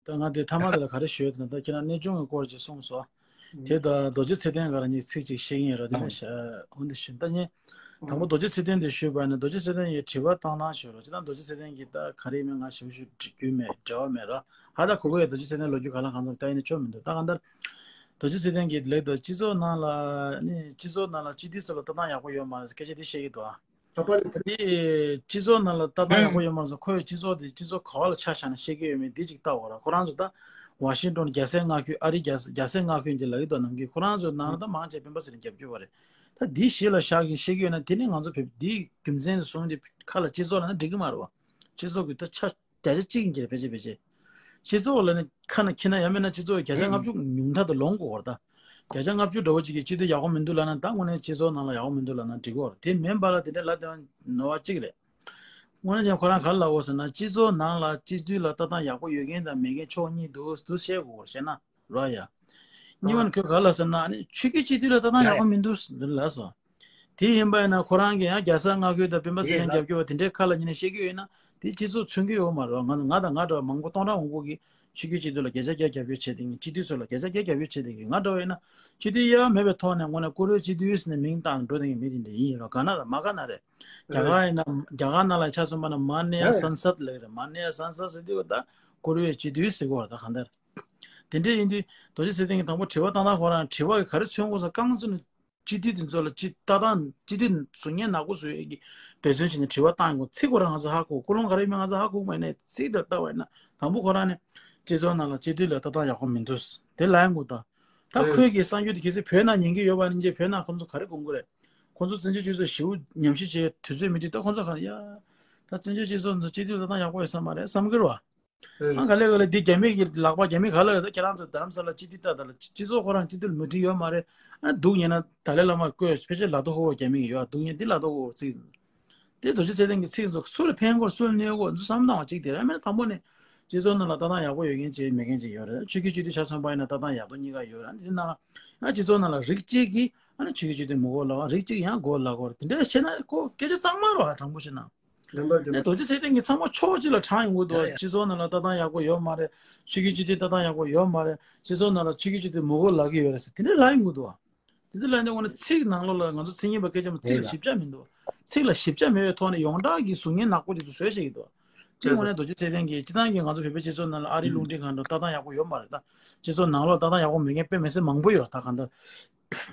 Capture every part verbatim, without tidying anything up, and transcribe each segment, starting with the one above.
ད་ང་དེ་ཐ་མ་དེ་ལ་ག་རེ་ཞུ་ཡོད་ན། ད་ཁྱེད་རང་གནས་ཆུང་གི་སྐོར་ཅིག་གསུངས་སོང་། དེ་ད་རྡོ་རྗེ་ཚེ་བརྟན་ག་རང་གཉིས་ཚིག་ཅིག་བཤད་ཀྱི་ཡིན་ར། དེ་ནས་འོན་ཏེ་ཞུ་ད་ཉན། དང་པོ་རྡོ་རྗེ་ཚེ་བརྟན་དེ་ཞུས་པ་ཡིན་ན། རྡོ་རྗེ་ཚེ་བརྟན་ཡིས་དྲི་བ་བཏང་སྟངས་ཞུ་རོགས་ཅི་ད། རྡོ་རྗེ་ཚེ་བརྟན་གྱིས་ད་ག་རེ་མིན་ང་ཞིབ་ཞིབ་འདྲི་རྒྱུ་མེད། འབྲེལ་བ་མེད་ར། ཧ་ད་གོ་གོ་ཡ་རྡོ་རྗེ་ཚེ་བརྟན་ལོ་རྒྱུས་ག་ལ་གང་འཚམ་ད་ཡིན་ན་ཆོ་མི་འདུག་ད་གང་ལྟར་རྡོ་རྗེ་ཚེ་བརྟན་གྱིས་ལེགས་འདུག་སྤྱི་ཚོགས་ནང་ལ་ནི་སྤྱི་ཚོགས་ནང་ལ་སྤྱི་འཐུས་ཚོ་ལ་ལྟ་སྟངས་ཡག་པོ་ཡོད་མ་རེད་སྐད་ཆ་དེ་བཤད་ཀྱི་འདུག་ཨ། ད་པ་ལས་དེ་སྤྱི་ཚོགས་ནང་ལ་ལྟ་སྟངས་ཡག་པོ་ཡོད་མ་རེད་ཟེར། ཁོས་སྤྱི་ཚོགས་དེ་སྤྱི་ཚོགས་ག་བ་ལ་ཆ་བཞག་ནས་བཤད་ཀྱི་ཡོད་མེད་འདི་གཅིག་ལྟ་འོ་ར། ཁོ་རང་ཚོ་ད་ཝ་ཤིང་ཏོན་རྒྱལ་སའི་མངའ་ཁུལ་ཨ་རི་རྒྱལ་རྒྱལ་སའི་མངའ་ཁུལ་གྱི་ལ་ཡི་དོ་ནང་གི་ཁོ་རང་ཚོའི་ནང་ལ་ད་མང་ཆེ་སྤེན་པ་ཚེ་རིང་རྒྱབ་སྐྱོར་བ་རེད། ད་འདི་གཞི་ལ་བཞག་གིན་བཤད་ཀྱི་ཡོད་ན་དེ་ནི་ང་ཚོ་བོད་འདི་རྒྱུ་མཚན་བཟུང་སྟེ་ཁ་ལ་སྤྱི་ཚོགས་ལ་ན་འགྲིག་གི་མ་རེད་བ། སྤྱི་ཚོགས་ཀྱི་ད་ཆ་བརྒྱ་ཆ་གཅིག་ཡིན་གྱི་རེད་ཕལ་ཆེར་ཕལ་ཆེར། སྤྱི་ཚོགས་ལ་ནི་ཁ་ན་ཁྱི་ན་ཡང་མིན་ན་སྤྱི་ཚོགས་ཀྱི་བརྒྱ་ཆ་ལྔ་བཅུ་ཉུང་མཐའ་དུ་ལོངས་དགོས་བར་ད། བརྒྱ་ཆ་ལྔ་བཅུ་འདྲ་བོ་ཅིག་གིས་སྤྱི་འཐུས་ཡག་པོ་མི་འདུག་ལབ་ན་ད་དངོས་གནས་སྤྱི་ཚོགས་ནང་ལ་ཡག་པོ་མི་འདུག་ལབ་ན་འགྲིག་གི་རེད། དེ་མིན་པ་ལ་དེ་འདྲའི་ལབ་བསྡད་པ་ནོར་བ་གཅིག་རེད། དངོས་གནས་ཀྱང་ཁོ་རང་ག་རེ་ལབ་ཡོད་ཟེར་ན་སྤྱི་ཚོགས་ནང་ལ་སྤྱི་འཐུས་ལ་ལྟ་སྟངས་ཡག་པོ་ཡོད་མཁན་དང་མེད་མཁན་ཕྱོགས་གཉིས་འདུག་འདུག་བཤད་དགོས་བར་བཤད་ན་རོ་ཡ། གཉིས་པ་ནི་ཁོས་ག་རེ་ལབ་ཟེར་ན་ཨ་ནི་ཆོས་བརྒྱུད་སྤྱི་འཐུས་ལ་ལྟ་སྟངས་ཡག་པོ་མི་འདུག་ལབ་སོང་། དེ་ཡིན་པ་ཡིན་ན་ཁོ་རང་གིས་ཡང་རྒྱལ་ས་མངའ་ཁུལ་དང་སྤེན་པ་ཚེ་རིང་རྒྱབ་སྐྱོར་བ་དེ་འདྲའི་ཁ་ལ་ཉན་ནས་བཤད་ཀྱི་ཡོད་ན་དེ་སྤྱི་ཚོགས་མཚོན་གྱི་ཡོད་མ་རེད། ང་ང་དང་ང་འདྲ་བ་མང་པོ་སྟོང་ཕྲག་མང་པོ་གིས་ཆོས་བརྒྱུད་སྤྱི་འཐུས་ལ་བརྒྱ་ཆ་བརྒྱ་རྒྱབ་སྐྱོར་བྱེད་བསྡད་མཁན་སྤྱི་འཐུས་ཚོ་ལ་བརྒྱ་ཆ་བརྒྱ་རྒྱབ་སྐྱོར་བྱེད་བསྡད་མཁན་ང་འདྲ་བ་ཡིན་ན་སྤྱི་འཐུས་ཡ་མེད་པའི་ཐོག་ནས་དངོས་གནས་བཀུར་འོས་སྤྱི་འཐུས་ཟེར་ནས་མིང་བཏགས་ནས་འགྲོ་བསྡད་མཁན་མི་དེ་འདྲ་ཡིན་རོགས་ག་ན་ར་མ་ག་ན་རེད། རྒྱ་གར་ཡིན་ན་རྒྱ་གར་ནང་ལ་ཆ་མཚོན་པ་ན་མ་ནེ་ཡ་སན་སད་ལབ་ཀྱི་རེད། མ་ནེ་ཡ་སན་སད་ཟེར་དུས་ད་བཀུར་འོས་སྤྱི་འཐུས་ཟེར་གོ་ར་ད་གང་ལྟར། དེ་འདྲ་ཡིན་དུས་རྡོ་རྗེ་ཚེ་བརྟན་གྱིས་དང་པོ་དྲི་བ་བཏང་སྟངས་ཁོ་རང་དྲི་བ་གི་ག་རེ་མཚོན་དགོས་ས་རྐང་བཙུགས་ནས་སྤྱི་འཐུས་དེ་ཚོ་ལ་སྤྱི་ལྟ་སྟངས་སྤྱི་འཐུས་བཟོ་མཁན་ནག་པོ་བཟོ་ཡས་ཀྱི་འབད་བརྩོན་བྱས་ནས་དྲི་བ་བཏང་ཡོང་གི་ཚིག་ཁོ་རང་ང་ཚོ་ཧ་གོ་ཀུན་སློང་ག་རེ་ཡིན་མིན་ང་ཚོ་ཧ་གོ་གི་མ་ཡིན་ནའི་ཚིག་དེ་ལྟ་བ་ཡིན་ན་དང་པོ་ཁོ་རང་ནས་སྤྱི་ཚོགས་ནང་ལ་སྤྱི་འཐུས་ལ་ལྟ་སྟངས་ཡག་པོ་མི་འདུག་དེ་ལབ་ཡོང་གི་ད། ད་ཁོས་ཀྱི་གསར་འགྱུར་དེ་གལ་སྲིད་བོད་ནང་ཉན་གྱི་ཡོད་པ་ཡིན་ན་བོད་ནང་ཁོ་ཚོ་ག་རེ་དགོངས་ཀྱི་རེད། ཁོ་ཚོ་བཙན་བྱོལ་སྤྱི་ཚོགས་ཞེ་པོ་ཉམས་ཞིབ་བྱེད་དུས་ཚོད་མེད་དུས་ད་ཁོ་ཚོ་ག་ཡ། ད་བཙན་བྱོལ་སྤྱི་ཚོགས་ཚོ་སྤྱི་འཐུས་ལ་ལྟ་སྟངས་ཡག་པོ་ཡོད་ས་མ་རེད་བསམ་གྱི་རེད་བ། ཨང་ག་ལེ་ག་ལེ་འདི་རྒྱ་མི་གི་ལག་པ་རྒྱ་མི་ག་ལ་རེད། ད་ཁྱེད་རང་ཚོ་རྡ་རམ་ས་ལ་སྤྱི་འཐུས་ལྟ་ད་ལ་སྤྱི་ཚོགས་ཁོ་རང་སྤྱི་འཐུས་ལ་མོས་མཐུན་ཡོད་མ་རེད། ཨ་སྡུག་ཉེས་ན་ད་ལའི་བླ་མ་བསྐོས་ཕལ་ཆེར་ལག་ཐོག་ཧོ་རྒྱ་མི་གི་ཡོད་ཨ་སྡུག་ཉེས་འདི་ལག་ཐོག་ཧོ་ཚིག་དེ་རྡོ་རྗེ་ཚེ་བརྟན་གྱི་ཚིག་ཚོ་སུ་ལ་ཕན་གོ་སུ་ལ་གནོད་གོ་འདི་བསམ་བློ་བཏང་བ་གཅིག་དེ་རེད། མིན་ན་དང་པོ་ནས་སྤྱི་ཚོགས་ནང་ལ་ལྟ་སྟངས་ཡག་པོ་ཡོད་མཁན་ཅིག་མེད་མཁན་ཅིག་ཡོད་རེད། ཆོས་བརྒྱུད་སྤྱི་འཐུས་ཆ་མཚོན་པ་ཡིན་ན་ལྟ་སྟངས་ཡག་པོ་གཉིས་ཀ་ཡོད་རེད། འདི་ནང་ལ་ང་སྤྱི་ཚོགས་ནང་ལ་རིགས་གཅིག་གིས་ཨ་ནི་ཆོས་བརྒྱུད་སྤྱི་འཐུས་མི་དགོས་ལབ་རིགས་གཅིག་ཡང་དགོས་ལབ་གོ་རེད། དེ་འདྲ་བྱས་ན་ཁོ་སྐད་ཆ་གཙང་མ་རེད་བ་དྲང་པོ་བཤད་ན། ལན་པར་ནས་རྡོ་རྗེ་ཚེ་བརྟན་གྱིས་ཚང་མ་ཕྱོགས་གཅིག་ལ་དྲངས་ཡོང་གི་འདུག་ཡ་ཡ། སྤྱི་ཚོགས་ནང་ལ་ལྟ་སྟངས་ཡག་པོ་ཡོད་མ་རེད། ཆོས་བརྒྱུད་སྤྱི་འཐུས་ལྟ་སྟངས་ཡག་པོ་ཡོད་མ་རེད། སྤྱི་ཚོགས་ནང་ལ་ཆོས་བརྒྱུད་སྤྱི་འཐུས་མི་དགོས་ལབ་ཀྱི་ཡོད་རེད་ཟེར་དེ་འདྲ་ལབ་ཡོང་གི་འདུག་བ། དེ་འདྲ་ལབ་ནས་འོ་ན་ཚིག་ནང་ལོགས་ལ་ང་ཚོ་མཚན་ཉིད་པ་སྐད་ཆ་མ་ཚིག་ལ་ཞིབ་ཆ་མི་འདུག་ཚིག་ལ་ཞིབ་ཆ་མེད་པའི་ཐོག་ནས་ཡོངས་གྲགས་ཀྱི་གཟུགས་བརྙན་ནག་པོ་ཅིག་ཏུ་བཟོས་བྱེད་ཀྱི་འདུག་དེ་དངོས་གནས་རྡོ་རྗེ་ཚེ་བརྟན་གྱིས་སྤྱི་བཏང་གི་ང་ཚོ་བོད་པའི་སྤྱི་ཚོགས་ནང་ལ་ཨ་རི་རླུང་འཕྲིན་ཁང་འགྲོ་ལྟ་སྟངས་ཡག་པོ་ཡོད་མ་རེད་ད། སྤྱི་ཚོགས་ནང་ལོགས་ལྟ་སྟངས་ཡག་པོ་མེད་མཁན་དཔེ་མི་སྲིད་མང་པོ་ཡོད་ད་གང་ལྟར།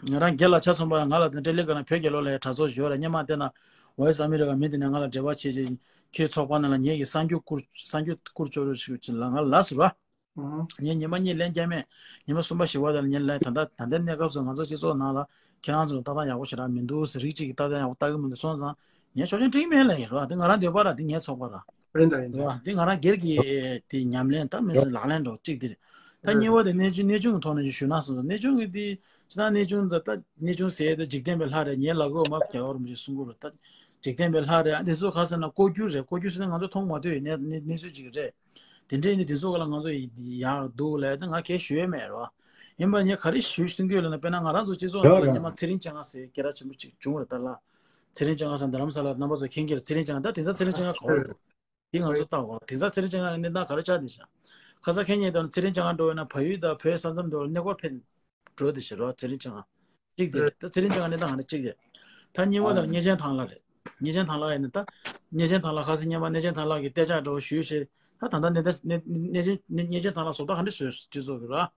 ང་རང་སྒེར་ལ་ཆ་མཚོན་པ་ང་ལ་དེ་འདྲ་ལས་ཀ་ན་བོད་རྒྱལ་ལོ་ལ་ཡ་དྲ་ཚོགས་ཡོད་ར་སྙེ་མ་བལྟས་ན་ཝོ་ཡི་སི་ཨ་མི་རི་ཀ་མི་དེ་ནས་ང་ལ་འབྲེལ་བ་བྱེད་ཅིག་ཁྱོད་ཚོགས་པ་ནང་ལ་ངེད་ཀྱི་གསར་འགྱུར་བསྐུར་གསར་འགྱུར་བསྐུར་ཆོག་རོགས་ཞུ་ཅིག་ལ་ང་ལ་ཟེར་བ། ངས་ཉི་མ་གཉིས་ལན་བརྒྱབ་མེད། ཉི་མ་གསུམ་པ་བཞི་པ་དང་ལན་ལན་ད་ལྟ་ད་ལྟའི་གནས་སྐབས་སུ་ང་ཚོ་སྤྱི་ཚོགས་ནང་ལ་ཁྱེད་རང་ཚོ་ལ་ལྟ་སྟངས་ཡག་པོ་ཞེ་དྲག་མི་འདུག་ཟེར་རིགས་གཅིག་གིས་ལྟ་སྟངས་ཡག་པོ་ལྟ་གི་མི་འདུག་སོང་ཙང་ངས་ཆོག་མཆན་འབྲི་གི་མེད་ལབ་ཡིན་རོགས་འདི་ང་རང་འདོད་པ་ར་འདི་ངའི་ཚོགས་པ་ར། ཡིན་ད་ཡིན་ད། རོགས་འདི་ང་རང་སྒེར་གྱི་དེ་ཉམས་ལེན་ད་མི་སྲིད་ལག་ལེན་འགྲོ་གཅིག་དེ་རེད། ད་གཉིས་པ་དེ་གནས་ཆུང་གནས་ཆུང་གི་ཐོག་ནས་ཅིག་ཞུ་ན་བསམ་སོང་། གནས་ཆུང་གི་དེ་ཅི་ད་གནས་ཆུང་ད་ད་གནས་ཆུང་ཟེར་ཡས་ད་འཇིག་རྟེན་པའི་ལྷ་རེད། ངའི་ལག་འོག་མ་རྒྱལ་བ་རིན་པོ་ཆེ་གསུང་གི་རེད་ད། འཇིག་རྟེན་པའི་ལྷ་རེད། ཨ་འདི་ཚོ་ག་ཟེར་ན་ལྐོག་གྱུར་རེད། ལྐོག་གྱུར་ཟེར་ན་ང་ཚོ་མཐོང་མ་ཐུབ་ཡོད་གནས་གནས་གནས་ཚུལ་ཅིག་རེད། དེ་འདྲའི་ནི་དེ་ཚོ་ག་ལ་ང་ཚོ་ཡག་འདུག་ལབ་ཡ་དེ་ང་གས་ཞུ་ཡས་མེད་རོ། ཡིན་པ་ངས་ག་རེ་ཞུ་གསུང་གི་ཡོད་ལབ་ན་དཔེར་ན་ང་རང་ཚོ་སྤྱི་ཚོགས་ནང་ལ་སྔོན་མ་ཚེ་རིང་སྤྱན་སྔ་ཟེར་སྐད་གྲགས་ཆེན་པོ་ཅིག་བྱུང་བ་རེད་ད་ལ། ཚེ་རིང་སྤྱན་སྔ་ཟེར་རྡ་རམ་ས་ལ་རྣམ་པ་ཚོ་མཁྱེན་གྱི་རེད། ཚེ་རིང་སྤྱན་སྔ་ད་དེང་སང་ཚེ་རིང་སྤྱན་སྔ་ག་བ་རེད་འདུག་དེ་ང་ཚོ་ལྟ་འོ་དེང་སང་ཚེ་རིང་སྤྱན་སྔ་གི་གནས་སྟངས་ག་རེ་ཆགས་བསྡད་ཤག་ཁ་སང་ཁ་ཉིན་དང་ཚེ་རིང་སྤྱན་སྔ་འགྲོ་བས་ན་བལ་ཡུལ་དང་བོད་ས་མཚམས་འགྲོ་བས་གནས་སྐོར་ཕེབས་འགྲོ་བསྡད་ཤག་རོ། ཚེ་རིང་སྤྱན་སྔ་གཅིག་དེ་རེད། ད་ཚེ་རིང་སྤྱན་སྔ་གནས་སྟངས་ག་རེ་གཅིག་རེད། ད་གཉིས་པ་དང་གཉེར་ཆེན་ཐང་ལྷ་རེད། གཉེར་ཆེན་ཐང་ལྷ་ཡིན་ན་ད། གཉེར་ཆེན་ཐང་ལྷ་ཁ་སང་སྔོན་མ་གཉེར་ཆེན་ཐང་ལྷ་གི་གཏད་འཇགས་འདྲ་བོ་ཞུས་བྱས། ད་ད་ལྟ་གནས་ད་གནས་གནས་གནས་གནས་ཆེན་ཐང་ལྷ་བཟོ་ལྟ་ག་འདྲ་བཟོས་སྤྱི་ཚོགས་ཀྱི་ར།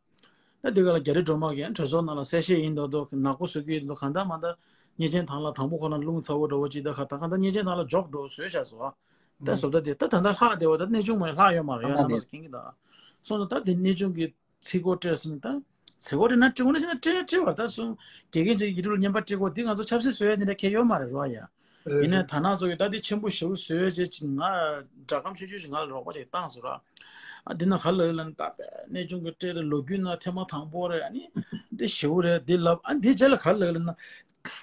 ད་འདི་ག་ལ་རྒྱ་རི་སྒྲོལ་མ་གིས་གྲོས་ཚོགས་ནང་ལ་གསལ་བཤད་ཡིན་མདོག་མདོག་ནག་པོ་བཟོ་གི་ཡོད་མདོག་གང་ལྟར་མ་ལྟར་གཉེར་ཆེན་ཐང་ལྷ་དང་པོ་ཁོ་རང་རླུང་ཚ་བོ་འདྲ་བོ་ཅིག་ད་ག་ད་གང་ལྟར་གཉེར་ཆེན་ཐང་ལྷ་འཇོག་འགྲོ་བཟོས་བཞག་སོང་ཨ། ད་བཟོ་ལྟ་དེ་ད་ད་ལྟ་ལྷག་བསྡད་པ་ད་གནས་ཆུང་མ་ལྷག་ཡོད་མ་རེད་ཡང་རྣམ་པ་ཚོ་མཁྱེན་གྱི་ད། སོང་ཙང་ད་དེ་གནས་ཆུང་གི་ཚིག་གོ་སྤྲད་སོང་ད། ཚིག་གོ་སྤྲད་ན་སྤྲད་འོ་ན་ཤེས་ན་སྤྲད་ན་སྤྲད་པ་ད་སོང་དགེ་རྒན་ཅིག་ཡིག་འབྲུ་ལ་བརྙན་པར་སྤྲད་གོ་འདི་ང་ཚོ་ཆབ་སྲིད་བཟོ་ཡ་དེ་འདྲ་ཁྱད་ཡོད་མ་རེད་རོ་ཡ། ཡིན་ནའི་ད་ནང་ཚོ་གི་ད་འདི་ཆེན་པོ་ཞེ་པོ་བཟོས་བྱས་ཅིག་ང་སྒྲ་སྒམ་ཆུང་ཆུང་ཞིག་ང་ལ་རོགས་པ་ཅིག་བཏང་སོང་ར། ཨ་འདི་ན་ག་ལ་ལ་ན་ད་པས་གནས་ཆུང་གི་སྤྲད་རེད་ལོ་རྒྱུས་ན་ཐེངས་མ་དང་པོ་རེད། ཨ་ནི་འདི་ཞེ་པོ་རེད་འདི་ལབ་ཨ་འདི་རྗེས་ལ་ག་ལ་ལ་ན།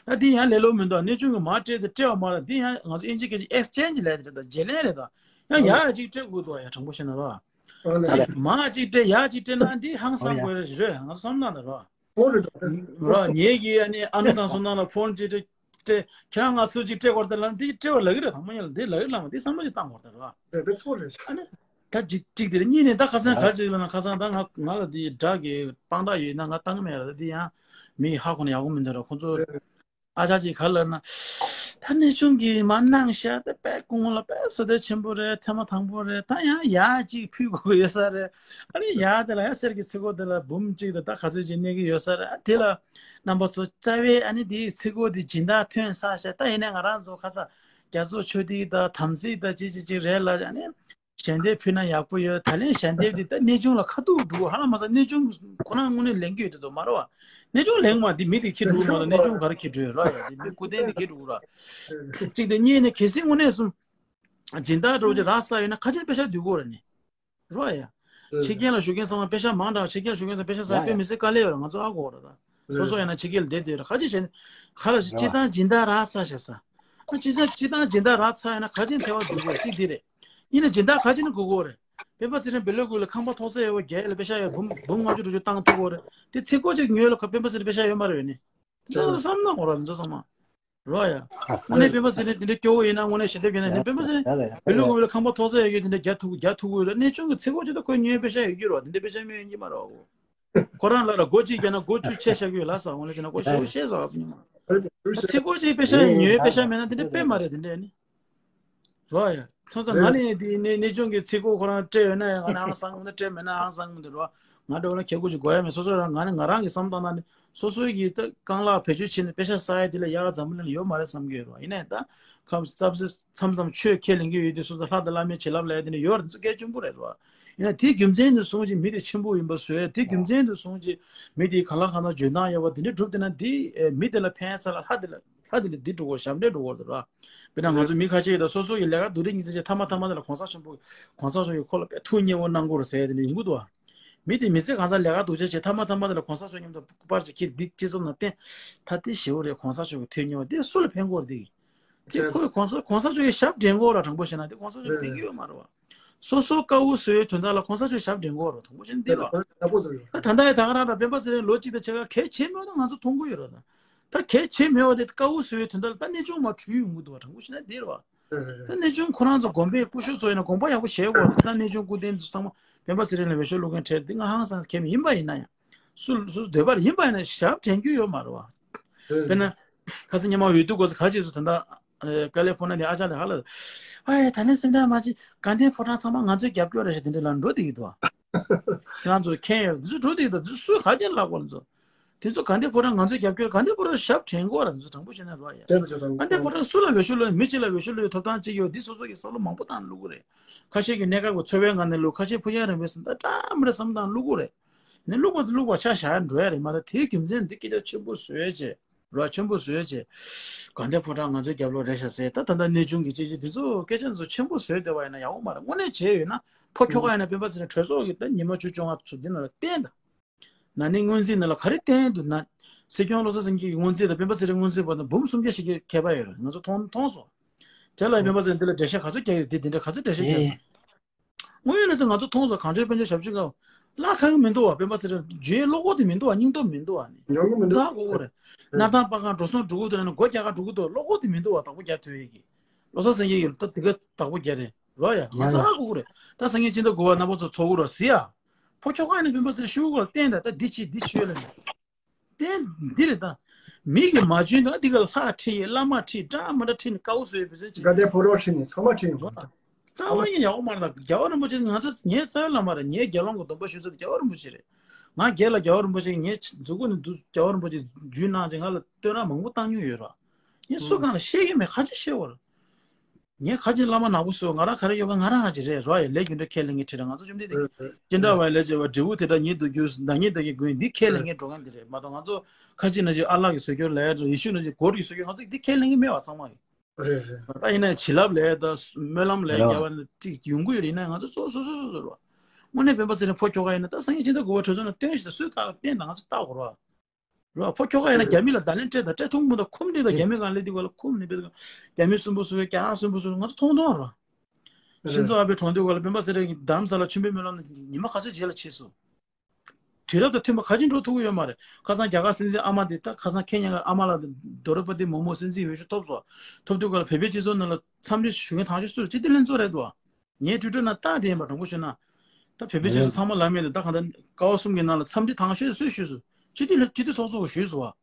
ཨ་འདི་ཡང་ལས་སླ་པོ་མི་འདུག་གནས་ཆུང་གི་མ་སྤྲད་དེ་སྤྲད་པ་མ་རེད། འདི་ཡང་ང་ཚོ་ཨིན་ཇི་སྐད་ཀྱི་ཨེག་སི་ཅེན་ཇི་ལབ་དེ་རེད་ད་བརྗེ་ལེན་རེད་ད། ཡང་ཡག་ཅིག་སྤྲད་དགོས་འདུག་ཡ་དྲང་པོ་བཤད་ན་ར། ཨོ་ལེ། མ་གཅིག་སྤྲད་ཡ་གཅིག་སྤྲད་ན་འདི་ཧང་སང་དགོས་རེད་རེད་ང་བསམ་ན་ད་རོ། ཨོ་རེད་ད། རོ་ངེད་ཀྱིས་ཨ་ནི་ཨ་ནུ་དང་སོ་ནང་ལ་ཕོན་གཅིག་སྤྲད་སྤྲད་ཁྱེད་རང་ང་སུ་གཅིག་སྤྲད་དགོས་རེད་ལབ་ན་འདི་སྤྲད་པ་ལབ་ཀྱི་རེད། དང་པོ་ཉིད་ལ་འདི་ལབ་ཀྱི་ལབ་མ་འདི་བསམ་བློ་ཅིག་བཏང་དགོས་རེད་རོ། རེད་པས་ཚོ་རེད། ཨ་ནི་ ད་གཅིག་གཅིག་དེ་རེད། གཉིས་ནས་ད་ཁ་སང་ག་རེ་ཅིག་ལབ་ན། ཁ་སང་ད་ང་ང་ལ་དེ་དགྲ་གི་དཔང་རྟགས་ཡོད་ན་ང་བཏང་གི་མེད་ར། ད་དེ་ཡང་མི་ཧ་གོ་ན་ཡག་པོ་མི་འདུག་ར། ཁོང་ཚོ་ཨ་ཅག་ཅིག་ག་ལབ་ན། ད་གནས་ཆུང་གིས་མ་གནང་ཤག་ད་དཔེ་སྐུ་ངོ་ལ་དཔེ་བསོད་བདེ་ཆེན་པོ་རེད། ཐེངས་མ་དང་པོ་རེད། ད་ཡང་ཡར་ཅིག་ཕུལ་དགོས་ཀྱི་ཡོད་ས་རེད། ཨ་ནི་ཡར་དེ་ལ་ཡང་གསེར་གྱི་ཚིག་གོ་དེ་ལ་འབུམ་གཅིག་དང་ད་ག་ཚོད་ཅིག་གནས་ཀྱི་ཡོད་ས་རེད། ཨ་དེ་ལ་རྣམ་པ་ཚོ་རྩ་བའི་ཨ་ནི་དེའི་ཚིག་གོ་དེ་སྦྱིན་བདག་ཐོན་ས་ཤག་ད་ཡིན་ནའི་ང་རང་ཚོ་ཁ་ཚ་རྒྱ་མཚོ་ཆོས་སྡེ་དང་དམ་ཚིག་དང་ཅི་ཅི་ཅི་རེད་ལ། ཨ་ནི་ཞལ་འདེབས་ཕུལ་ན་ཡག་པོ་ཡོད། ད་ལན་ཞལ་འདེབས་འདི་ད་གནས་ཆུང་ལ་ཁ་ཐུག་འགྲོ་ཧ་ལམ་མ་ཟ། གནས་ཆུང་ཁོ་རང་དངོས་གནས་ལེན་གྱི་ཡོད་དེ་དོ་མ་རེད་བ། གནས་ཆུང་ལེན་མ་འདི་མི་དེ་ཁྱེར་འགྲོ་མ་གཏོགས་གནས་ཆུང་ག་རེ་ཁྱེར་འགྲོ་ཡོད་ར་ཡ། འདི་མི་སྐུ་རྟེན་འདི་ཁྱེར་འགྲོ་ར། གཅིག་དེ། གཉིས་ནས་གལ་སྲིད་དངོས་གནས་སུ་སྦྱིན་བདག་འདྲ་བོ་ཅིག་རག་ས་ཡོད་ན་ཁ་ཆེན་པེ་ཤག་བསྡུ་དགོས་ར་ནི། རོ་ཡ། ཕྱི་རྒྱལ་ལ་བཞུགས་མཁན་ཚང་མ་པེ་ཤག་མང་དྲགས། ཕྱི་རྒྱལ་ལ་བཞུགས་མཁན་ཚང་མ་པེ་ཤག་ཟ་ཡ་དཔེ་མི་སྲིད་དཀའ་ལས་ཡོད་ར། ང་ཚོ་ཨ་གོ་ར་ད། སོ་སོ་ཡང་ན་ཕྱི་རྒྱལ་ལ་བསྡད་བསྡད་ར། ཁ་ཅིག་བྱས་ནས་ཁ་ལ་སྤྱི་བཏང་སྦྱིན་བདག་རག་ཚར་ཤག་ཟ། ཨ་སྤྱི་བཏང་སྦྱིན་བདག་རག་ཚར་ཡོད་ན་ཁ་ཆེན་ཐེ་བ་བསྡུ་དགོས་གཅིག་དེ་རེད། ཡིན་ན་སྦྱིན་བདག་ཁ་ཆེན་དགོས་གོ་རེད། སྤེན་པ་ཚེ་རིང་བེ་ལོ་ཀུ་ལ་ཁང་པ་ཐོག་ས་ཡོད་པ་རྒྱལ་ལ་པེ་ཤག་ཡོད་འབུམ་འབུམ་ལྔ་བཅུ་དྲུག་ཅུ་བཏང་ཐུབ་གོ་རེད། དེ་ཚིག་གོ་ཅིག་ཉོས་ལ་ཁ་སྤེན་པ་ཚེ་རིང་པེ་ཤག་ཡོད་མ་རེད་ནི། དེ་ཚོ་བསམ་ན་འོ་ར་འཛོ་ཚང་མ། རོ་ཡ། དངོས་གནས་སྤེན་པ་ཚེ་རིང་དེ་འདྲའི་སྐྱོ་བོ་ཡིན་ན་དངོས་གནས་ཞལ་འདེབས་ཡིན་ན་ནི་སྤེན་པ་ཚེ་རིང་བེ་ལུ་གུ་ལ་ཁང་པ་ཐོག་ས་ཡོད་ཀྱི་དེ་འདྲ་རྒྱ་ཐུག་རྒྱ་ཐུག་གི་ར། གནས་ཆུང་གི་ཚེ་སྒོ་ཅི་ད་ཁོས་ཉོས་པེ་ཤ་ཡོད་ཀྱི་རོ། དེ་འདྲ་པེ་ཤ་མེད་ཡོད་ཀྱི་མ་རོ། ཁོ་རང་ལ་ལ་སྒོ་གཅིག་རྒྱ་ན་སྒོ་བཅུ་ཆད་བཞག་གི་ཡོད་ལ་ས་འོང་ལ་ཅི་ན་སྒོ་ཞེ་པོ་ཤེས་ས་ག་ས་ཉི་མ། ཚེ་སྒོ་ཅིག་པེ་ཤ་ཉོས་པེ་ཤ་མེད་ན་དེ་འདྲ་དཔེ་མ་རེད་དེ་འདྲ་ནི། རོ་ཡ། ཚོ་ཚ་ང་ནི་དེ་ནས་གནས་ཆུང་གི་ཚེ་སྒོ་ཁོ་རང་སྤྲད་ཡོད་ན་ཡང་ང་ནི་ཧང་སང་གི་མི་འདུག་སྤྲད་མེད་ན་ཧང་སང་གི་མི་འདུག་རོ། ང་འདྲ་བོ་ལ་ཁྱད་ཁོ་ཅིག་དགོས་ཡ་མེད། སོ་སོ་རང་ང་ནི་ང་རང་གི་བསམ་སྟངས་ནང་ནི་སོ་སོའི་གི་ད་རྐང་ལག་བེད་སྤྱོད་བྱས་ནས་པེ་ཤ་ཟ་ཡ་དེ་ལས་ཡག་ག་འཛམ་བུ་གླིང་ལ་ཡོད་མ་རེད་བསམ་གི་ཡོད་རོ། ཡིན་ནའི་ད་ཁམས་ཙབ་ཙེ་མཚམས་མཚམས་ཆོས་ཁས་ལེན་གི་ཡོད་དུས་སོ་སོ་ལྷ་དང་བླ་མའི་བྱིན་རླབས་ལ་ཡ་དེ་ནས་ཡོད་རེད། ཚོ་སྐད་ཆུང་པོ་རེད་རོ། ཡིན་ནའི་དེའི་རྒྱུ་མཚན་དུ་སོང་ཅིག་མི་དེ་ཆེན་པོ་ཡིན་པ་བཟོས། དེའི་རྒྱུ་མཚན་དུ་སོང་ཅིག་མི་དེའི་གང་ལ་གང་འཚམ་འཇོན་ཐང་ཡོད་པ་དེ་འདྲ་སྒྲུབ་དེ་ན་དེ་མི་དེ་ལ་ཕན་ཚ་ལ་ལྷ་དེ་ལ་ལྷ་དེ་ལ་འདི་འགྲོ་གོ་ཞབས་འདྲེན་འགྲོ་གོ་རེད་རོ། དཔེར་ན་ང་ཚོ་མི་ཁ་ཤས་ཀྱིས་ད་སོ་སོ་ཡི་ལས་ཀ་སྡུག་རིགས་ཉིན་མཚན་ཆེ་ཐ་མ་ཐ་མ་དེ་ལ་གོང་ས་ཆེན་པོ་གོང་ས་མཆོག་གིས་ཁོ་ལ་དཔེ་ཐུགས་མཉེས་པོ་གནང་གོ་རེད་ཟེར་དེ་འདྲ་ཡོང་གི་འདུག་བ། མི་དེ་མི་ཚེ་གང་ས་ལས་ཀ་སྡུག་ཆ་བྱེད་ཐ་མ་ཐ་མ་དེ་ལ་གོང་ས་མཆོག་མཉམ་དུ་སྐུ་པར་ཅིག་འཁྱེར་འདི་སྤྱི་ཚོགས་ནང་བསྟན། ད་དེ་ཞེ་པོ་རེད། གོང་ས་མཆོག་གི་ཐུགས་མཉེས་པ་དེ་སུ་ལ་ཕན་གོ་རེད་དེ། དེ་ཁོས་གོང་ས་གོང་ས་མཆོག་གི་ཞབས་འདྲེན་གོ་ར། དྲང་པོ་བཤད་ན་དེ་གོང་ས་མཆོག་ཕན་གི་ཡོད་མ་རེད་བ། སོ་སོ་དཀའ་བོ་བཟོ་བའི་དོན་དག་ལ་གོང་ས་མཆོག་ཞབས་འདྲེན་གོ་ར། དྲང་པོ་བཤད་ན་འདི་རེད་བ། ད་ད་ལྟ་ཡི་ད་ག་རང་ར་སྤེན་པ་ཚེ་རིང་ལོ་གཅིག་དང་ཕྱེད་ཀ་གལ་ཆེ་མེད་པ་ད་ང་ཚོ་མཐོང་གི་ཡོད་ར། ད་ད་གལ་ཆེ་མེད་པ་དེ་དཀའ་བོ་བཟོ་བའི་དོན་དག་ལ་ད་གནས་ཆུང་མ་བྲུས་ཡོང་གི་འདུག་བ། དྲང་པོ་བཤད་ན་འདི་རེད་བ། ད་གནས་ཆུང་ཁོ་རང་ཚོ་དགོན་པའི་སྐུ་ཞབས་ཚོ་ཡིན་ན་དགོངས་པ་ཡག་པོ་བཞེས་དགོས་རེད། ད་གནས་ཆུང་སྐུ་རྟེན་ཚོ་ཚང་མ་སྤེན་པ་ཚེ་རིང་ལ་འོས་ཤོག་བླུག་མཁན་གྲས་འདི་ང་ཧང་སང་མཁན་མི་ཡིན་པ་ཡིན་ན་ཡང་། སུ་སུ་འདོད་པ་ཡིན་པ་ཡིན་ན་ཞབས་འདྲེན་རྒྱུ་ཡོད་མ་རེད་བ། དཔེར་ན། ཁ་སང་ཉི་མ་འོས་བསྡུ་སྐབས་སུ་ག་ཅིག་སུ་ད་ལྟ། ཀ་ལི་ཕོར་ནི་ཡའི་ཨ་ཅག་ལ་ཧ་ལ། ཨ་ཡ་ད་ནས་སེམས་ཁྲལ་མ་བྱེད། དགའ་ལྡན་ཕོ་བྲང་ཚང་མ་ང་ཚོའི་རྒྱབ་སྐྱོར་རེད་ཤག་དེ་འདྲ་ལ་འགྲོ་བསྡད་ཀྱི་འདུག་བ། ཁྱེད་རང་ཚོ་མཁན་ཡོད་དེ་ཚོ་འགྲོ་བསྡད་ཀྱི་འདུག་དེ་ཚོ་སུས་ག་རྒྱ་ལ་ལབ་དགོས་རེད་ཚོ། དེ་ཚོ་དགའ་ལྡན་ཕོ་བྲང་ང་ཚོའི་རྒྱབ་སྐྱོར་དགའ་ལྡན་ཕོ་བྲང་ཞབས་དྲན་དགོས་ར། དེ་ཚོ་དྲང་པོ་བཤད་ན་རོ་ཡ། དགའ་ལྡན་ཕོ་བྲང་སུ་ལ་འོས་ཤོག་བླུགས་ནས་མི་གཅིག་ལ་འོས་ཤོག་བླུགས་ཡོད་ཐོབ་ཐང་གཅིག་ཡོད་འདི་སོ་སོ་གི་བསམ་བློ་མང་པོ་བཏང་བླུག་གི་རེད། ཁ་ཤས་ཀྱི་གནས་སྐབས་ཀྱི་འཚོ་བའི་ངང་ནས་བླུག་ཁ་ཤས་ཕུགས་རྒྱང་རིང་པོའི་སེམས་ཐག་འདྲ་མི་འདྲ་བསམ་བཏང་བླུག་གི་རེད། ནི་བླུག་པ་དེ་བླུག་པ་ཆ་བཞག་ཡ་འགྲོ་ཡ་རེད་མ་གཏོགས་དེའི་རྒྱུ་མཚན་འདི་སྐད་ཆ་ཆེན་པོ་བཟོས་བྱས། རོ་ཆེན་པོ་བཟོས་བྱས། དགའ་ལྡན་ཕོ་བྲང་ང་ཚོའི་རྒྱབ་ལོགས་རེད་ཤག་ཟེར་ད་ད་ལྟ་གནས་ཆུང་གི་ཅི་ཅི་དེ་ཚོ་སྐད་ཆ་ཚོ་ཆེན་པོ་བཟོས་བསྡད་པ་ཡིན་ན་ཡག་པོ་མ་རེད། དངོས་གནས་བྱས་ཡོད་ན་ཕོ་ཁྱོ་ག་ཡིན་ན་སྤེན་པ་ཚེ་རིང་གྲོས་ཚོགས་ཀྱི་ད་ཉི་མ་བཅུ་བཅོ་ལྔ་ཚོ་འདི་ནང་ལ་བསྟན་ད། ན་ནིང་སྔོན་རྩིས་ནང་ལ་ག་རེ་བསྟན་འདུག་ན། སྲིད་སྐྱོང་བློ་བཟང་སེང་གེ་གི་སྔོན་རྩིས་དང་སྤེན་པ་ཚེ་རིང་སྔོན་རྩིས་བར་དུ་འབུམ་སུམ་བརྒྱ་ཞིག་གི་ཁྱད་པར་ཡོད་རེད། ང་ཚོ་མཐོང་མཐོང་སོང་། དེ་ལ་སྤེན་པ་ཚེ་རིང་འདི་ལ་འགྲེལ་བཤད་ག་ཚོད་རྒྱག་གི་རེད། འདི་འདི་འདྲ་ག་ཚོད་འགྲེལ་བཤད་རྒྱག་སོང་། དངོས་ཡོད་གནས་ཚུལ་ང་ཚོ་མཐོང་སོང་། གངས་ཅན་དཔལ་འབྱོར་ཞབས་ཞུ་ཁང་། བརླག་ཁག་གི་མི་འདུག་བ། སྤེན་པ་ཚེ་རིང་རྒྱུན་བློ་ཁོག་དེ་མི་འདུག་བ། སྙིང་སྟོབས་མི་འདུག་བ་ནི། ཡོང་གི་མི་འདུག་ཚ་གོ་གོ་རེད། ཨ་གནའ་ཐང་སྤར་ཁང་འགྲོ་སོང་འགྲོ་གི་འདུག་ན་ནི་སྒོ་རྒྱག་ག་འགྲོ་གི་འདུག་བློ་ཁོག་དེ་མི་འདུག་བ། བདག་པོ་རྒྱག་ཐུབ་ཡས་ཀྱི། བློ་བཟང་སེང་གེ་ཡིན་ད་དེ་ག་བདག་པོ་རྒྱག་རེད་རོ་ཡ། ང་ཚ་གོ་གོ་རེད། ད་སེང་གེ་སྦྱིན་བདག་དགོས་པ་རྣམ་པ་ཚོ་ཚོགས་གུ་རོ་ཟི་ཡ། ཕོ་ཁྱོ་ག་ཡིན་ན་སྤེན་པ་ཚེ་རིང་ཤུ་གུ་ལ་བསྟན་ད་ད་འདི་བྱེད་འདི་བྱོས་ལ་ནི། བསྟན་འདི་རེད་ད། མི་གི་མ་བྱོན་ད་འདི་ག་ལྷ་ཁྲིད་བླ་མ་ཁྲིད་འདྲ་མ་འདྲ་ཁྲིད་ནི་དཀའ་བོ་བཟོས་པའི་ཟེར་ཅིག་དགའ་ལྡན་ཕོ་བྲང་ཁྲིད་ནི་ཚང་མ་ཁྲིད་ཡོང་། རྩ་བ་ཉིད་ཡག་པོ་མ་རེད་ད། རྒྱལ་བ་རིན་པོ་ཆེ་ང་ཚོ་ངའི་རྩ་བའི་བླ་མ་རེད། ངའི་དགེ་སློང་གི་སྡོམ་པ་ཞུ་ས་དེ་རྒྱལ་བ་རིན་པོ་ཆེ་རེད། ང་སྒེར་ལ་རྒྱལ་བ་རིན་པོ་ཆེ་ངའི་མཛུབ་གུ་ནས་འདུག་རྒྱལ་བ་རིན་པོ་ཆེ་རྒྱུས་གནང་ཅིག་ང་ལ་བསྟོད་ར་མང་པོ་བཏང་མྱོང་ཡོད་ར། ངས་སུ་གང་ལ་བཤད་ཀྱི་མེད། ཁ་ཅིག་བཤད་བར། ངས་ཁ་ཅིག་བླ་མ་ནག་པོ་བཟོས། ང་རང་ག་རེ་ཡོད་པ་ང་རང་ཧ་ཅིག་རེད་རོ་ཡ། ལས་རྒྱུ་འབྲས་ཁས་ལེན་མཁན་ཁྲིད་ར། ང་ཚོ་བཅོམ་ལྡན་འདས་ཀྱི་ཅི་འདྲ་བ་ལས་བྱེད་པ་འབྲས་བུ་དེ་འདྲ་ཉིད་དུ་གྱུར། བདག་ཉིད་བདག་གི་མགོན་འདི་ཁས་ལེན་མཁན་འགྲོ་མཁན་འདི་རེད་མ་གཏོགས་ང་ཚོ་ཁ་ཅིག་ན་ཅིག་ཨ་ལགས་ཀྱི་བཟོ་བཅོས་ལས་ཡ་ཡེ་ཤུ་ན་ཅིག་གོ་ཌི་གི་བཟོ་བཅོས་ང་ཚོ་འདི་ཁས་ལེན་གྱི་མེད་བ་ཚང་མ་གི། རེད་རེད། ད་ཡིན་ན་བྱིན་རླབས་ལས་ད་སྨོན་ལམ་ལས་རེད་བ། རྒྱལ་བ་ཅིག་ཡོང་གི་ཡོད་རེད། ཡིན་ན་ང་ཚོ་ཚོ་སོ་སོ་སོ་སོ་རེད་བ། དངོས་གནས་སྤེན་པ་ཚེ་རིང་ཕོ་ཁྱོ་ག་ཡིན་ན་ད་སངས་རྒྱས་སྦྱིན་བདག་དགོས་པ་གྲོས་ཚོགས་ནང་བཏོན་ཞིག་ད་སུས་བཀག་བཏོན་ད་ང་ཚོ་བལྟ་དགོས་རེད་བ། རོ་ཕོ་ཁྱོ་ག་ཡིན་ན་རྒྱ་མི་ལ་བརྡ་ལན་སྤྲད་དང་སྤྲད་ཐུབ་མི་འདུག་ཁུམ་འདི་དང་རྒྱ་མི་གང་ལས་འདི་ག་ལ་ཁུམ་ནི་བེད་རྒྱ་མི་སུན་པོ་སུ་རྒྱ་ནག་སུན་པོ་སུ་ང་ཚོ་མཐོང་མཐོང་རོ། ཤིན་ཛོ་ཨ་བེ་གྲོངས་དུས་ག་ལ་སྤེན་པ་ཚེ་རིང་གིས་རྡ་རམ་ས་ལ་མཆོད་འབུལ་སྨོན་ལམ་ཉི་མ་ག་ཚོད་རྗེས་ལ་བྱས་སོང་། དུས་རབས་དང་མཐུན་པ་ག་ཅིག་འགྲོ་ཐུབ་ཀྱི་ཡོད་མ་རེད། ཁ་སང་རྒྱ་གར་སྲིད་འཛིན་ཨ་མ་དེ་ད་ཁ་སང་ཁེ་ཉ་གི་ཨ་མ་ལགས་དེ་དོ་རུ་པ་ཏི་མོ་མོ་སྲིད་འཛིན་འོས་ཤོག་ཐོབ་སོང་། ཐོབ་དུས་ག་ལ་བོད་པའི་སྤྱི་ཚོགས་ནང་ལ་འཚམས་འདྲི་ཞུ་མཁན་དང་ཤོས་སུ་སྤྱི་འཐུས་ལྷན་ཚོགས་རེད་འདུག་ངའི་ཊུ་ཝི་ཊར་ནང་རྟགས་དེ་ཡིན་པ་དྲང་པོ་ཤོད་ན། ད་བོད་པའི་སྤྱི་ཚོགས་ཚང་མ་ལ་མེད་ལ་ད་གང་ལྟར་ཀ་བ་གསུམ་གྱི་ནང་ལ་འཚམས་འདྲི་དང་ཤོས་སུས་ཞུས་སོང་། སྤྱི་འཐུས་ལ་སྤྱི་འཐུས་ཚོགས་གཙོ་གིས་ཞུས་སོང་བ།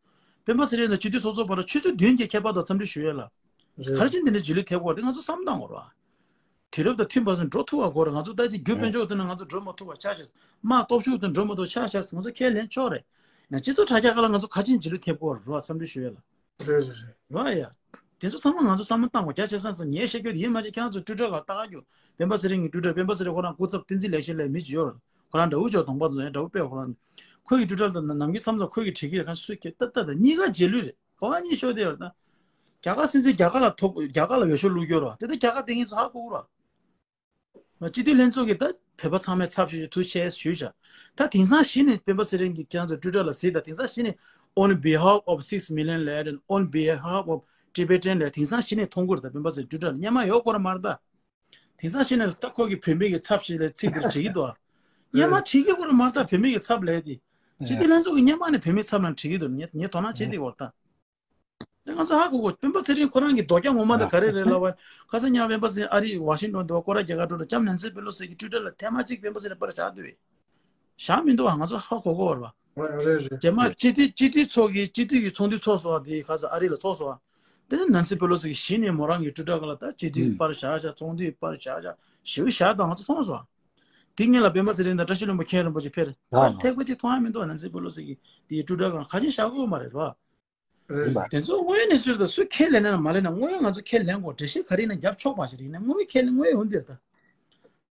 སྤེན་པ་ཚེ་རིང་དང་སྤྱི་འཐུས་ཚོགས་གཙོ་བར་ཆུ་ཚོད་བདུན་གྱི་ཁྱད་པར་དུ་འཚམས་འདྲི་ཞུ་ཡས་ལ། ག་རེ་བྱས་འདི་འདྲ་རྗེས་ལུས་ཐེབས་ཀྱི་ཡོད་རེད་དེ་ང་ཚོ་བསམ་བློ་བཏང་དགོས་རེད་བ། དུས་རབས་དང་མཐུན་པ་ཚོ་འགྲོ་ཐུབ་པ་དགོས་རེད། ང་ཚོ་ད་ཅི་རྒྱུ་དཔལ་འབྱོར་ཐོག་ནས་ང་ཚོ་འགྲོ་མ་ཐུབ་པ་ཆགས་ཤག་དམག་སྟོབས་ཤུགས་དང་འགྲོ་མ་ཐུབ་ཆགས་ཤག་ང་ཚོ་ཁས་ལེན་ཆོག་རེད། ན་སྤྱི་ཚོགས་དྲ་རྒྱ་ཁག་ལ་ང་ཚོ་ག་ཅིན་རྗེས་ལུས་ཐེབས་ཀྱི་ཡོད་རེད་བ། འཚམས་འདྲི་ཞུ་ཡས་ལ། རེད་རེད་རེད། རེད་བ་ཡ། དེ་ཚོ་ཚང་མ་ང་ཚོ་བསམ་བློ་བཏང་དགོས། རྒྱ་ཆེ་ས་ཚོ་ངས་བཤད་རྒྱུ་དེ་ཡིན་མ་རེད། ཁྱེད་རང་ཚོ་ཊུ་ཝི་ཊར་ལ་ལྟ་ག་རྒྱུ། སྤེན་པ་ཚེ་རིང་གི་ཊུ་ཝི་ཊར། སྤེན་པ་ཚེ་རིང་ཁོ་རང་སྐུ་ཚབ་བསྟན་འཛིན་ལེགས་བཤད་ལབ་མི་ཅིག་ཡོད་རེད། ཁོ་རང་དགྲ་བོ་ཅོག་གདོང་པ་ཚོ་ཡང་དགྲ་བོ་དཔེ་ཁོ་རང་། ཁོ་གི་ཊུ་ཝི་ཊར་དང་ནམ་རྒྱུན་མཚམས་ཚོ་ཁོ་གི་བྲིས་ཀྱི་རེད། ཁ་སུས་ཁྱེད་ཏག་ཏག་ད་གཉིས་ཀ་རྗེས་ལུས་རེད། གོ་བ་གཉིས་ཤོར་དེ་ཡོད་རེད་ད། རྒྱ་གར་སྲིད་འཛིན་རྒྱ་གར་ལ་ཐོབ། རྒྱ་གར་ལ་འོས་ཤོག་བླུགས་རྒྱུ་རེད་བ། དེ་ལྟར་རྒྱ་གར་བསྟེན་མཁན་ཚོ་ཧ་གོ་གི་རེད་བ། སྤྱི་འཐུས་ལྷན་ཚོགས་ཀྱིས་ད་བོད་པ་ཚང་མའི་ཚབ་ཞུས་ཐུགས་རྗེ་ཆེ་ཞུས་བཞག་ད་དེང་སང་གཞི་ནས་སྤེན་པ་ཚེ་རིང་གིས་ཁྱེད་རང་ཚོ་ཊུ་ཝི་ཊར་ལ་གཟིགས་དང་། དེང་སང་གཞི་ནས་on behalf of six million ལབ་དང་on behalf of Tibetan ལབ་དེང་སང་གཞི་ནས་མཐོང་གི་རེད། ད་སྤེན་པ་ཚེ་རིང་ཊུ་ཝི་ཊར་ལ་སྔོན་མ་ཡོད་ཀྱི་རེད་མ་རེད་ད། དེང་སང་གཞི་ནས་ད་ཁོ་གིས་བོད་མི་གི་ཚབ་ཞེས་ལབ་ཚིག་འདིར་བྲིས་ཀྱི་འདུག་ཨ། སྔོན་མ་བྲིས་ཀྱི་ཡོད་ཀྱི་རེད་མ་རེད་ད། བོད་མི་གི་ཚབ་ལབ་དེ། སྤྱི་འཐུས་ལྷན་ཚོགས་ཀྱིས་སྔོན་མ་ནས་བོད་མིའི་ཚབ་ལ་བྲིས་ཀྱི་འདུག་ངས་ངས་དོ་སྣང་བྱེད་བསྡད་ཡོད་རེད་ད། དེ་ང་ཚོ་ཧ་གོ་གོ། སྤེན་པ་ཚེ་རིང་ཁོ་རང་གི་རྡོ་སྐྱ་ངོ་མ་དེ་ག་རེ་རེད་ལབ་པ། ཁ་སང་ཉག་སྤེན་པ་ཚེ་རིང་ཨ་རི་ཝ་ཤིང་ཊོན་དུ་བ་སྐོར་ར་རྒྱ་གར་འགྲོ་དུས་ལྕམ་ནན་སི་པེ་ལོ་སི་གི་ཊུ་ཝི་ཊར་ལ་ཐེངས་མ་གཅིག་སྤེན་པ་ཚེ་རིང་པར་བཞག་འདུག་བས། བཞག་མི་འདུག་བ། ང་ཚོ་ཧ་གོ་གོ་རེད་བ། རེད་རེད། རྗེས་མ་སྤྱི་འཐུས་སྤྱི་འཐུས་ཚོགས་ཀྱི་སྤྱི་འཐུས་ཀྱི་ཚོགས་འདུ་ཚོགས་སོང་བ། དེ་ཁ་སང་ཨ་རི་ལ་ཚོགས་སོང་བ། དེ་ནས་ནན་སི་པེ་ལོ་སི་གིས་གཞི་ནས་མོ་རང་གི་ཊུ་ཝི་ཊར་སྒང་ལ་ད་སྤྱི་འཐུས་པར་བཞག་བཞག་ཚོགས་འདུའི་པར་བཞག་བཞག་ཞེ་པོ་བཞག་དང་ང་ཚོ་མཐོང་སོང་བ། དེ་སྔོན་ལ་སྤེན་པ་ཚེ་རིང་དང་བཀྲ་ཤིས་ལྷུན་པོ་མཁན་རིན་པོ་ཆེ་ཕེབས་རེད། ད་ཐེག་པ་གཅིག་མཐོང་ཡ་མི་འདུག་བ། ནན་སི་པེ་ལོ་སི་གི་དེའི་ཊུ་ཝི་ཊར་སྒང་ཁ་ཆེ་བཞག་གི་ཡོད་མ་རེད་བ། རེད་པ། དེ་ཚོ་དངོས་ཡོད་གནས་ཚུལ་ད་སུས་ཁས་ལེན་ན་མ་ལེན་ན་དངོས་ཡོད་ང་ཚོ་ཁས་ལེན་དགོས། འགྲེལ་བཤད་ག་རེ་ཡིན་ན་རྒྱབ་ཆོག་པ་ཞིག་རེད། ཡིན་ན་དངོས་ཡོད་ཁས་ལེན་དངོས་ཡོད་འོན་ཏེ་རེད་ད།